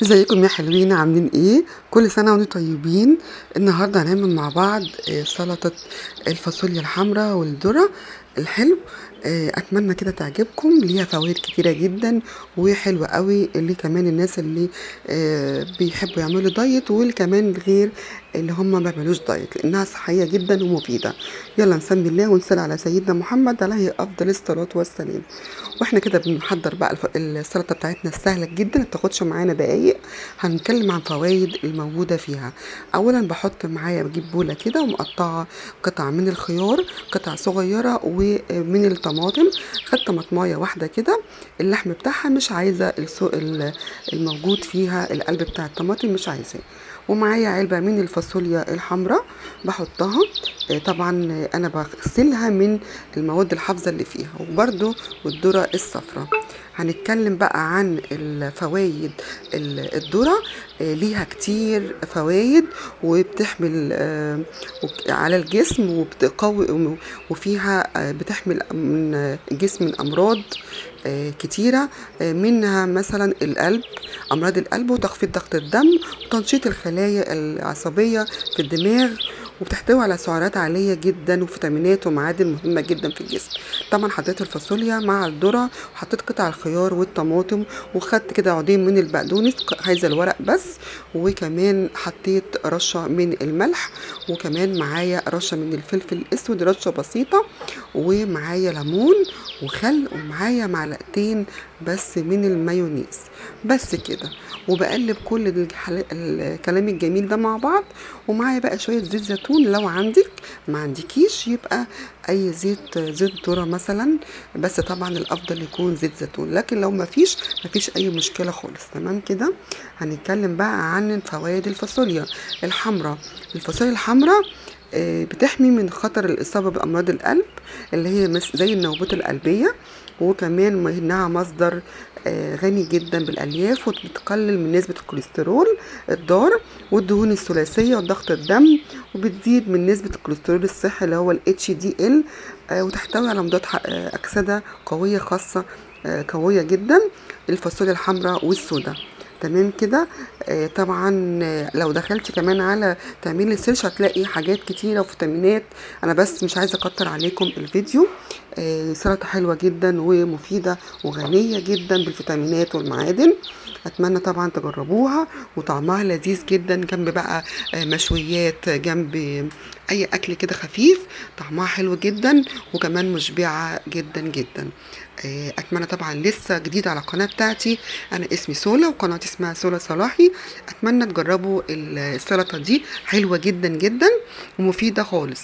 ازيكم يا حلوين؟ عاملين ايه؟ كل سنة وانتم طيبين. النهارده هنعمل مع بعض سلطة الفاصوليا الحمراء والذرة الحلو. اتمنى كده تعجبكم، ليها فوائد كتيرة جدا وحلوه قوي، اللي كمان الناس اللي بيحبوا يعملوا دايت، واللي كمان غير اللي هم ما بيعملوش دايت، لانها صحية جدا ومفيدة. يلا نسمي الله ونصلي على سيدنا محمد عليه افضل الصلاة والسلام. واحنا كده بنحضر بقى السلطة بتاعتنا السهلة جدا، ما بتاخدش معانا دقايق. هنتكلم عن فوائد الموجودة فيها. اولا بحط معايا، بجيب بوله كده ومقطعه قطع من الخيار، قطع صغيرة، ومن الطماطم خدت طماطمايه واحدة كده، اللحم بتاعها مش عايزه، الموجود فيها القلب بتاع الطماطم مش عايزاه. ومعايا علبة من الفاصوليا الحمراء بحطها، طبعا انا بغسلها من المواد الحافظة اللي فيها، وبرده والذرة الصفراء. هنتكلم بقى عن الفوائد. الذرة ليها كتير فوائد، وبتحمل على الجسم، وبتقوي، وفيها بتحمل من الجسم من امراض كتيرة، منها مثلا القلب، امراض القلب، وتخفيض ضغط الدم، وتنشيط الخلايا العصبية في الدماغ، وبتحتوي على سعرات عالية جدا وفيتامينات ومعادن مهمة جدا في الجسم. طبعا حطيت الفاصوليا مع الذرة، وحطيت قطع الخيار والطماطم، وخدت كده عودين من البقدونس، عايزة الورق بس، وكمان حطيت رشة من الملح، وكمان معايا رشة من الفلفل الاسود، رشة بسيطة، ومعايا ليمون وخل، ومعايا معلقتين بس من المايونيز بس كده. وبقلب كل الكلام الجميل ده مع بعض. ومعايا بقى شوية زيت زيتون، لو عندك، ما عندكيش يبقى اي زيت، زيت ذرة مثلا، بس طبعا الافضل يكون زيت زيتون، لكن لو ما فيش، ما فيش اي مشكلة خالص. تمام كده. هنتكلم بقى عن فوائد الفاصوليا الحمراء. الفاصوليا الحمراء بتحمي من خطر الإصابة بأمراض القلب اللي هي زي النوبات القلبية، وكمان إنها مصدر غني جدا بالألياف، وبتقلل من نسبة الكوليسترول الضار والدهون الثلاثية وضغط الدم، وبتزيد من نسبة الكوليسترول الصحي اللي هو ال HDL، وتحتوي على مضادات أكسدة قوية خاصة، قوية جدا، الفاصوليا الحمراء والسوداء. تمام كده. طبعا لو دخلتي كمان على تعملي search هتلاقي حاجات كتيرة وفيتامينات. انا بس مش عايزه اكتر عليكم الفيديو. سلطة حلوة جدا ومفيدة وغنيه جدا بالفيتامينات والمعادن. اتمنى طبعا تجربوها، وطعمها لذيذ جدا جنب بقى مشويات، جنب اي اكل كده خفيف، طعمها حلو جدا وكمان مشبعة جدا جدا. اتمنى طبعا، لسه جديد على القناة بتاعتي، انا اسمي سولا وقناتي اسمها سولا صلاحي. اتمنى تجربوا السلطة دي، حلوة جدا جدا ومفيدة خالص.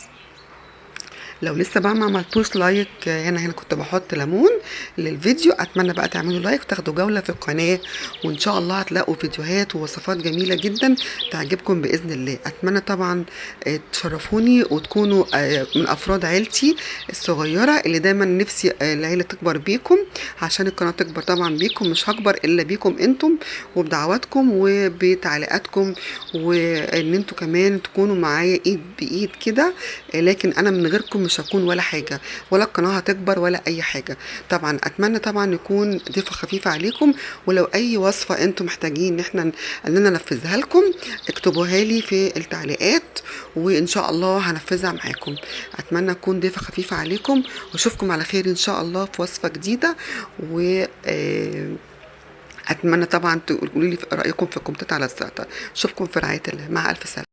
لو لسه بقى ما عملتوش like، هنا كنت بحط ليمون للفيديو، اتمنى بقى تعملوا like وتاخدوا جولة في القناة، وان شاء الله هتلاقوا فيديوهات ووصفات جميلة جدا تعجبكم باذن الله. اتمنى طبعا تشرفوني وتكونوا من افراد عيلتي الصغيرة اللي دايما نفسي العيلة تكبر بيكم، عشان القناة تكبر طبعا بيكم، مش هكبر الا بيكم انتم وبدعواتكم وبتعليقاتكم، وان انتم كمان تكونوا معايا ايد بايد كده، لكن انا من غيركم مش هكون ولا حاجة، ولا القناة هتكبر ولا أي حاجة. طبعا أتمنى طبعا يكون ضيفة خفيفة عليكم، ولو أي وصفة أنتم محتاجين إن احنا إن أنا أنفذها لكم اكتبوها لي في التعليقات، وإن شاء الله هنفذها معاكم. أتمنى أكون ضيفة خفيفة عليكم، وأشوفكم على خير إن شاء الله في وصفة جديدة. و أتمنى طبعا تقولوا لي رأيكم في الكومنتات على السلطة. أشوفكم في رعاية الله، مع ألف سلامة.